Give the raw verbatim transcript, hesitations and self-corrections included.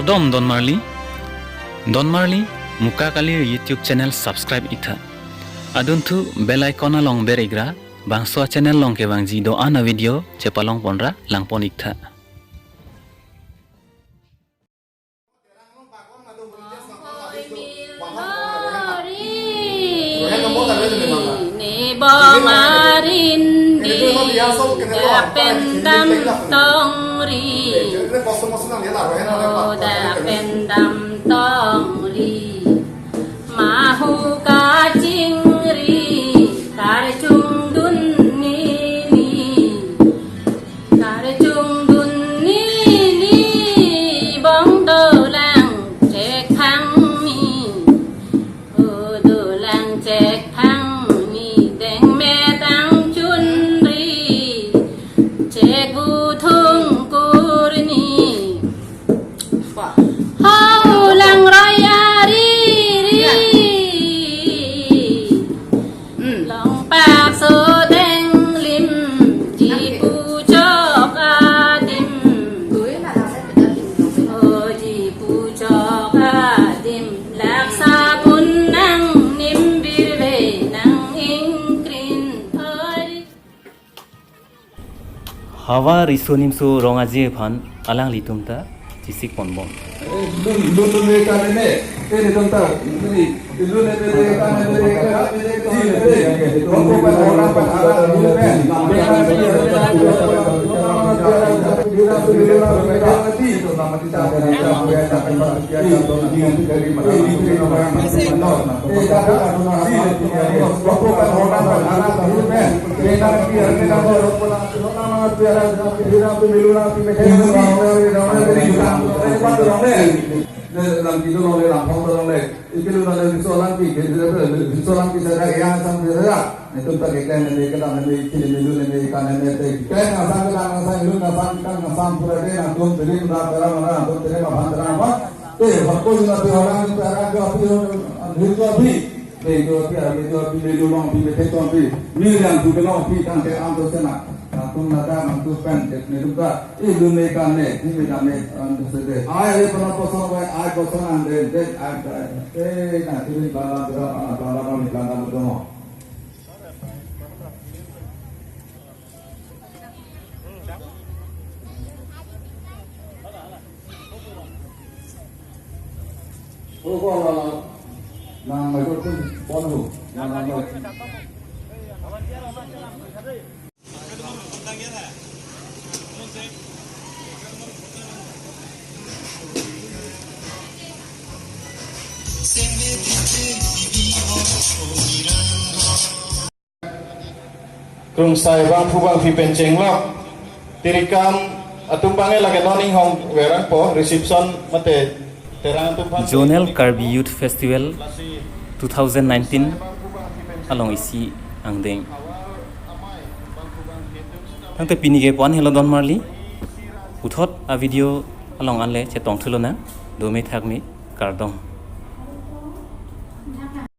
Dom Don Marli. Don Marli Muka Kalir YouTube channel subscribe iktha. Adunthu bell icon along ber ikra, bangso channel along kevangji do-an a video chepalong ponra langpon iktha. Ni bong arin di, da pen dam tong ri. O da pen dam tong ri. Mahu kachingri, karchung dun ni ni. Karchung dun ni ni, bong dolang chek phang ni. O dolang chek phang ni, deng metang chun ri, chek bu thung kur ni. Hau lang roi ari ri. Hmm. Long pak so deng lim, ji pu chok adim. O ji pu chok adim, laksa pun nang nim birve nang ingkrin ori. Havar Riso Nimso Rong Aje aphan alanglitum ta chesik ponbom. Lam kido longle, lam phong longle. Ikilu na le biso lam ki, ke le biso lam ki sa da ya sam de ya. Netum ta ke kan ne ke dam ne ki ne lu ne kan ne te. Kan asam ke dam asam lu na sam kan asam pura de na tum teri na tera mana tum teri ma bhan tera ma. Te hako na te orang ni tera ke api ni ko api. Te do api, ami do api, le do long api, le te ton api. Mir yang tu ke long api kan te am to sena. Atum nada mantu pen det ne duka. Ilu ne kan ne, hi me dam ne, an to se de. Ai le pona poso wai, ai poso an de, de, ai, ai. Eh, na, tu ni bala, bala, bala, bala, bala, bala, bala. Oh, bala, bala. Nang mai ko pun pon ho. Nang mai. Krungsai bangphu bangphi pen chenglok. Tirikam atum bangke lake non inghong verang po reception mate terang atum bang. Zonal Karbi Youth Festival two thousand nineteen along isi angdeng. Tangte pini ke puan helo Don Marli. Puthot a video along anle chetong thulo na. Dome thakme, kardom.